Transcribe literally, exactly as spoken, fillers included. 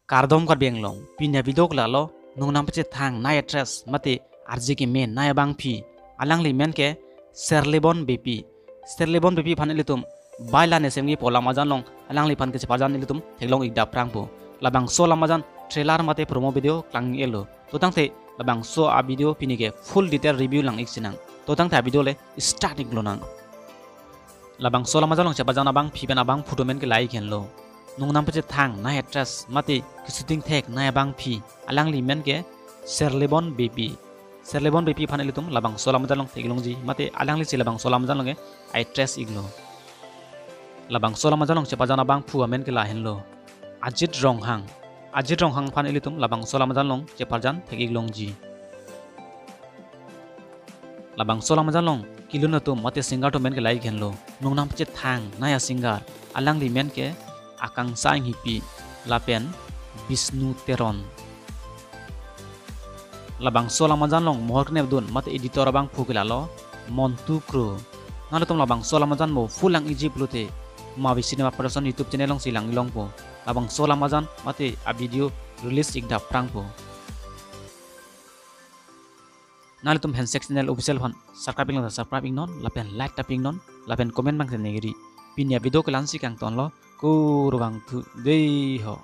Kardom Karbi Anglong, pini avideo ke lalo, nongnam pachethang nai actress mate R J keme nai abangpi, alangli men ke Serlebon Beypi. Serlebon Beypi aphan ilitum baila ne semgi pu alam ajan along alangliphan kecheparjan ilitum theklong ik dap prangpo. Labangso alam ajan trailer mate promo video klang-elo. To tangte labangso avideo pini ke full detail review lang ik sinang. To tangte avideo le start iklonang. Labangso alam ajan along cheparjan abangpi pen abangphu atum men ke lahei henlo. Nongnam pachethang nai actress mate keshooting thek nai abangpi, alangli men ke Serlebon Beypi. Serlebon Beypi aphan ilitum labangso alam ajan along theklongji mate alanglisi labangso alam ajan along ke actress iklo. Labangso alam ajan along cheparjan abangphu amen ke lahenlo, Ajit Ronghang. Ajit Ronghang aphan ilitum labangso alam ajan along cheparjan thek iklongji. Labangso alam ajan along kelun atum mate singer atum men ke lahei henlo. Nongnam pachethang nai asinger, alangli men ke Akangsha Enghipi lapen Bishnu Teron. Labangso alam ajan along mohor kenep dun mate editor abangphu ke lalo Montu Kro. Nanglitum labangso alam ajan mo full lang iji pulote Mavi Cinema Production YouTube channel alongsi lang ilongpo. Labangso alam ajan mate avideo release ik dap prangpo. Nanglitum Handshake Channel Official aphan subscribe iknon, subscribe iknon, lapen like tap iknon, lapen comment bang se negeri. Pini avideo ke la-ansi kangtonlo, kurvangthu dei ho.